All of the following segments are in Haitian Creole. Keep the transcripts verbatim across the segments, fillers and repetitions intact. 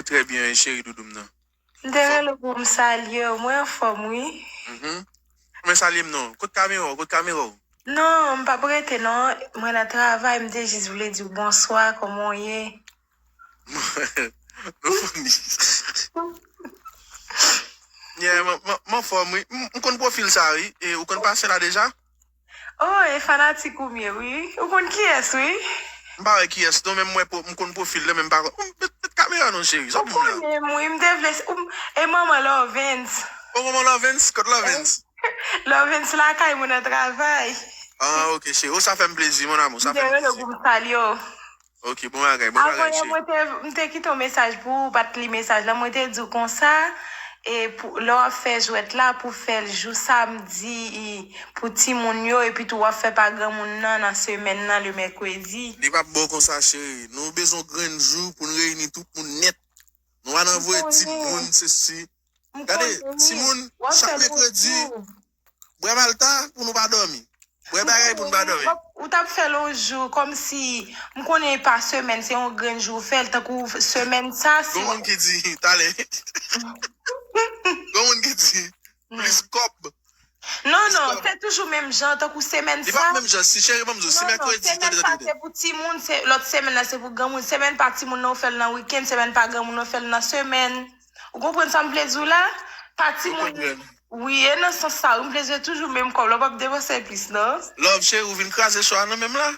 Trè byen, cheri doudou m nan. M te rele w pou m salye w. Mwen anfòm, wi. Mhm. Men salye m non. Kot kamera w? Kot kamera w? Non, m p ap rete non. Mwen nan travay, m te jis vle di w bonswa, kòman w ye? Nou funny. Yeah, m, m, m anfòm, wi. M, m konn pwofil sa, wi. E, ou konn pase la deja? Oh, e fanatik ou m ye, wi. Ou konn kiyès, wi? M pa wè kiyès, non, men m wè pwo-, m konn pwofil la, men m pa konn. M, met, met kamera non, cheri. Sa w di m la? Ou konnen m, wi. M te vle, ou, e manman Lovens. Oh, manman Lovens? Kot Lovens? Lovens lakay mwen nan travay. Ah, ok, cheri. Oh, sa fè m plezi, mon amour. Sa fè m plezi. M te rele w pou m salye w. Ok, bon bagay, bon bagay, cheri. Avan yè, mwen te, m te kite yon mesaj pou ou, ou pa t li mesaj la. Mwen te di w konsa, e pou, lè w ap fè jwèt la, pou fè l jou samdi, e, pou timoun yo, epi tou w ap fè pa granmoun nan, nan semèn nan, le mèkredi. Li p ap bon konsa, cheri. Nou bezwen grenn jou pou n reyini tout moun nèt. Nou pa nan voye timoun, sesi. Gade, timoun, chak mèkredi, bwè malta pou nou pa dòmi. Bwè bagay pou nou pa dòmi. Ou t ap fè l yon jou, kòmsi, m konnen pa semèn, se yon grenn jou w fè l, tankou semèn sa, si. Gon moun ki di, talè. Gon moun ki di, plis kòb. Non, non, se toujou menm jan, tankou semèn sa. Li pa menm jan, si cheri, ban m di w, si mèkredi, tande, tande, tande. Semèn sa, se pou timoun, se, lòt semèn nan, se pou granmoun. Semèn pa timoun nan, ou fè l nan wikenn, semèn pa granmoun nan, ou fè l nan semèn. Ou konprann sa m vle di w la? Pa timoun. Wi, e nan sans sa, wi, m vle di w toujou menm kòb la, w p ap depanse plis, non. Love, cheri, ou vin kraze cho a nan men m la?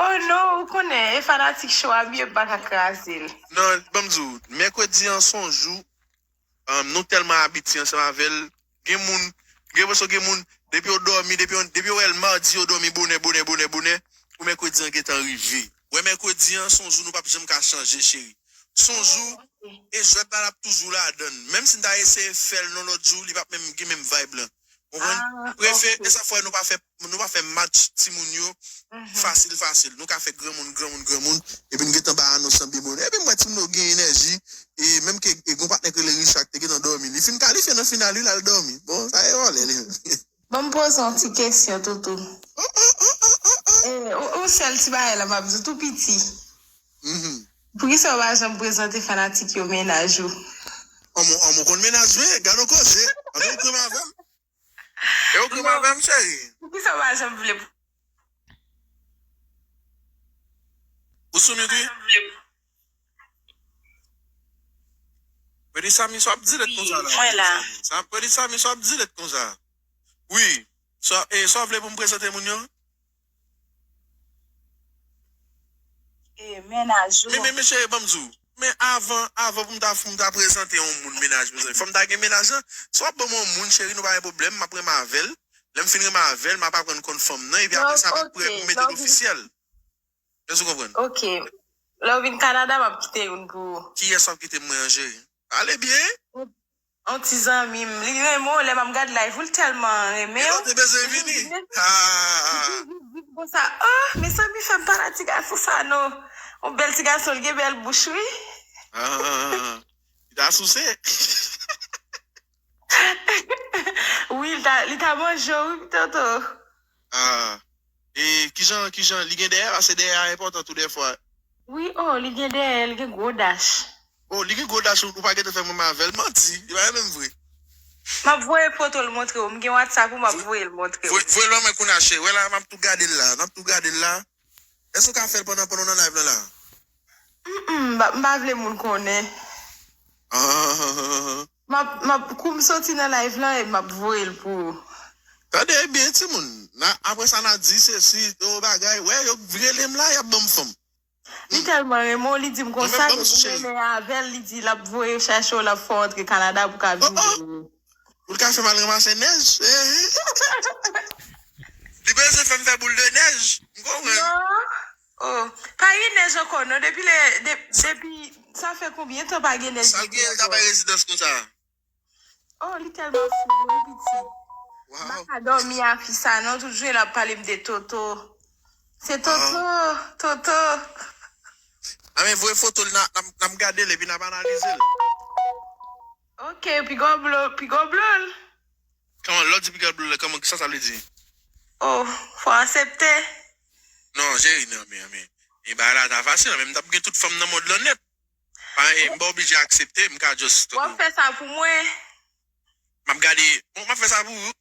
Oh non, ou konnen, e fanatik cho a m ye, m pa ka kraze l. Non, ban m di w, mèkredi an se yon jou, um, nou tèlman abitye ansanm avè l, gen moun, gen pwoso gen moun, depi yo dòmi, depi yo, depi yo wè l madi, yo dòmi bonè, bonè, bonè, bonè, pou mèkredi an gentan rive. Wè mèkredi an, se yon jou nou p ap janm ka chanje, cheri. Se yon jou, e jwèt la, l ap toujou ladan l. Menm si n ta eseye fè l yon lòt jou, li p ap menm gen menm vibe lan. Konprann? Prefe, e sa fè nou pa fè, nou pa fè match timoun yo fasil, fasil. Nou ka fè granmoun, granmoun, granmoun, epi n gentan ba anons lan byen bonè. Epi m wè timoun yo gen enèji, e menm ke, e gon patnè k rele Richard te gentan dòmi. Li fin kalifye nan final, wi, l al dòmi. Bon, sa e vòlè, li. Ban m poze w yon ti kesyon, Toutou. E, yon, yon sèl ti bagay la m ap di w, tou piti. Mhm. Poukisa w pa janm prezante fanatik yo mennaj ou? Anmò, anmò konn mennaj mwen, gade yon koze. Anmò, ou grenn avè m. E ou grenn avè m, cheri. Poukisa w pa janm vle pou Ou sou mute, wi? Fredi Samy, sa w ap di lèt konsa la? Wi, mwen la. Sa, Fredi Samy, sa w ap di lèt konsa? Wi. Sa, e, sa w vle pou m prezante moun yo? E, mennaj ou. Men, men, men, cheri, ban m di w. Men avan, avan pou m ta, pou m ta prezante yon moun mennaj, mezanmi, fò m ta gen mennaj lan. Si w ap ban m yon moun, cheri, nou pa gen pwoblèm, m ap renmen avè l. Lè m fin renmen avè l, m ap aprann konn fanm nan, epi apre sa, m ap prè pou m mete l ofisyèl. Èske w konprann? Ok. Lè w vin Kanada, m ap kite youn pou ou. Kiyès w ap kite m mwen an, cheri? Pale byen. Yon ti zanmi m, li renmen w, lè m ap gad live ou, li tèlman renmen w. Genlè w te bezwen vini. Ah. Li di konsa, oh, mezanmi, fè m pale a ti gason sa non. Yon bèl ti gason, li gen bèl bouch, wi. Ah. Li ta souse. Wi, li ta, li ta manje w, wi, Toto. Ah. E kijan, kijan, li gen dèyè, paske dèyè a enpòtan tou dèfwa. Wi, oh, li gen dèyè, li gen gwo dach. Oh, li gen gwo dach, ou, ou pa gentan fè mwen mal avè l, manti, li pa renmen m vre. M ap voye foto l montre w, m gen WhatsApp ou, m ap voye l montre w. Voye, voye l ban mwen kounye a, cheri, wè la, m ap tou gade l la, m ap tou gade l la. Èske w ka fè l pandan, pandan w nan live lan la? Mm, m pa, m pa vle moun konnen. Ah. M ap, m ap, kou m soti nan live lan, e m ap voye l pou ou. Tande byen, timoun. N a, apre sa, n a di sesi, yon bagay. Wè, yo rele m la, y ap ban m fanm. Li tèlman renmen w, li di m konsa, depi m renmen avè l, li di l ap voye w chache w, l ap fè w antre Kanada pou w ka vin jwenn li. Pou l ka fè m al ranmase nèj. Li bezwen fè m fè boul de nèj. M konprann. Non. Oh, pa gen nèj ankò non. Depi lè, de-, depi, sa fè konbyen tan pa gen nèj depi lè? Sa l gen, l ta bay rezidans konsa. Oh, li tèlman fou, wi, piti. Wow. M pa ka dòmi a fi sa non, tout jounen l ap pale m de Toto. Se Toto, Toto. A men voye foto l, n a, n ap, n ap gade l epi n ap analize l. Ok, piga w blo, piga w blo l. Kòman, lè w di piga w blo l, kòman, kisa sa vle di? Oh, fò aksepte. Non, cheri, non, men, men. E bagay la ta fasil, men m t ap gen tout fanm nan mond lan nèt. Pa, eh, m pa oblije aksepte, m ka just W ap fè sa pou mwen. M ap gade, bon, m ap fè sa pou ou.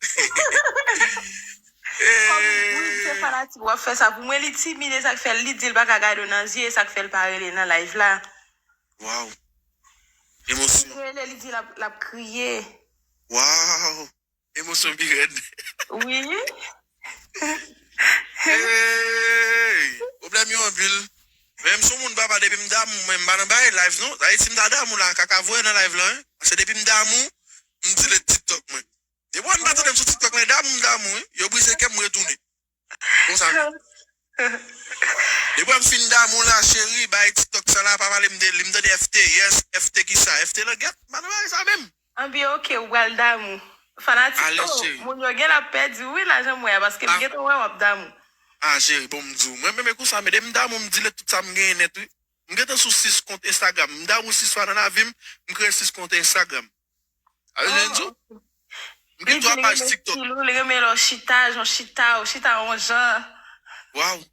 Kòm wi, se fanatik, w ap fè sa pou mwen. Li timid, e sa k fè l, li di l pa ka gade w nan zye, e sa k fè l pa rele nan live la. Waw. Emosyon. Li rele, li di l ap, l ap kriye. Waw. Emosyon pi rèd. Wi. Hey, pwoblèm yo anpil. Men m sou moun papa depi m damou, mwen m pa nan bagay live non. Sa vle di si m ta damou la, kaka voye nan live la, hein. Paske depi m damou, m delete TikTok mwen. Depi w pa tande m sou TikTok mwen damou m damou, hein. Yo brize kè m retounen. Konsa. Depi w ap fin damou la, cheri, bay TikTok sa la, pa pale m de li. M tande F T, yes, F T kisa? F T langèt? M pa nan bagay sa menm. Anpi oke, ou pral damou. Fanatik, oh, moun yo gen l ap pèdi wi lajan mwen a, paske m gentan wè w ap damou. Ah, cheri, bon, m di w. Mwen menm e konsa, men depi m damou, m delete tout sa m genyen nèt, wi. M gentan sou sis kont Instagram. M damou sis fwa nan lavi m, m kreye sis kont Instagram. A, jan di w? M gen twa paj TikTok. Li renmen lè w chita, jan w chita, ou chita yon jan. Waw.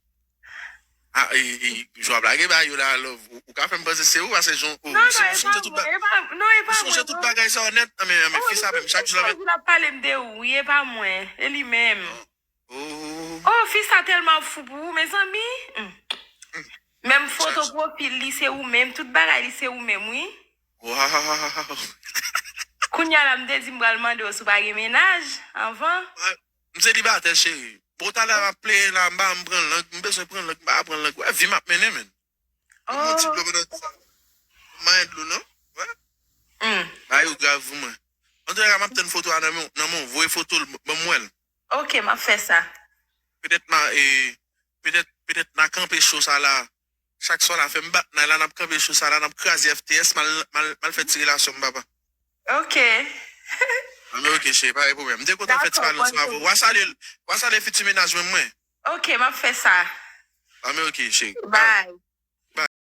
Ah, e, e, jan w ap lage ba yo la, love. Ou, ou ka fè m panse se ou, paske jan ou, ou sonje tout ba-, ou sonje tout bagay sa yo nèt. Anmen, anmen, fi sa menm, chak jou l ap. L ap pale m de ou, wi, e pa mwen, e li menm. Oh. Oh, fi sa tèlman fou pou ou, mezanmi. Mm. Menm foto pwofil li se ou menm, tout bagay li se ou menm, wi. Waw. Kounye a la, m te di m pral mande w si w pa gen mennaj anvan. M selibatè, cheri. Bon, talè a m ap plenyen la, m pa m pran lang, m bezwen pran lang, m pa pran lang. Wè, vi m ap mennen, menn. M pran ti dlo pandan tan sa. M manyen dlo, non? Wè. Mm. Bagay yo grav pou mwen. Antouka, m ap tann foto a nan men w, nan men w. Voye foto l, ban m wè l. Ok, m ap fè sa. Petèt ma, e, petèt, petèt n a kanpe cho sa la. Chak swa la fè m bat, n a la n ap kanpe cho sa la, n ap kraze F T S, m al, m al, m al fè ti relasyon m, papa. Ok. Anben, ok, cheri, pa gen pwoblèm. M te kontan fè ti balans avè w. W a salye, w a salye fiti mennaj mwen, mwen. Ok, m ap fè sa. Anben, ok, cheri. Bye.